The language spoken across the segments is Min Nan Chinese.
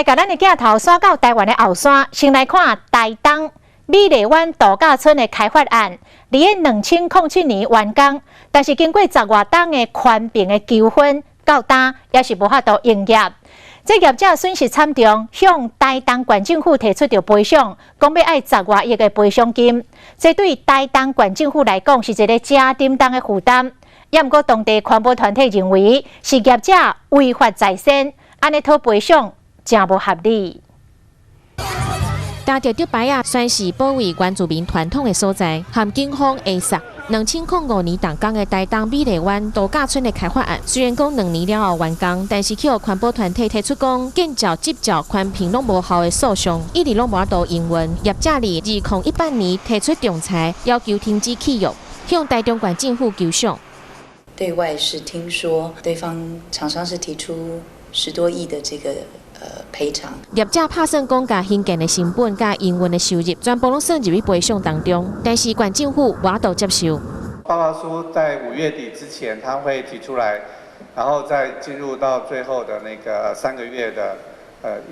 共咱的鏡頭徙到台灣的後山，先來看台東美麗灣度假村的開發案，佇咧2007年完工，但是經過十外冬的環評的糾紛，到今也是無法度營業。這業者損失慘重，向台東縣政府提出著賠償，講欲愛十外億的賠償金。這對台東縣政府來講是一个誠沉重的負擔。也毋過當地環保團體認為是業者違法在先，按呢討賠償誠無合理。擔著竹牌仔，宣示保衛原住民傳統的所在，含警方會殺。2005年動工的台東美麗灣度假村的開發案，雖然講2年了後完工，但是去予環保團體提出講，建照、執照、環評攏無效的訴訟，一直攏無法度營運。業者佇2018年提出仲裁，要求停止契約，向台中縣政府求償。對外是聽說對方廠商是提出10多億的這個賠償。業者拍算講，共興建的成本佮營運的收入，全部攏算入去賠償當中，但是縣政府無法度接受。報告書在5月底之前，他會提出來，然後再進入到最後的那個3個月的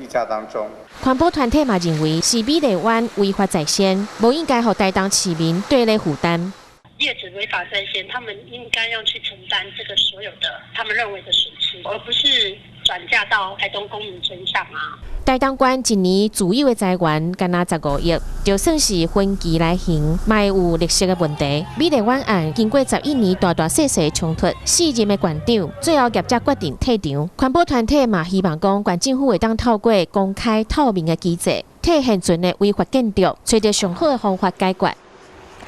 議價當中。環保團體嘛認為是美麗灣違法在先，無應該予台東市民綴咧負擔。業者違法在先，他們應該要去承擔這個所有的他們認為的損失，而不是轉嫁到台東公民身上啊。台東縣一年自有的財源干焦15億，就算是分期來還，嘛會有利息的問題。美麗灣案經過11年大大細細的衝突，四任的縣長最後業者決定退場。環保團體嘛希望講，縣政府會當透過公開透明的機制，替現存的違法建築，揣著上好的方法解決。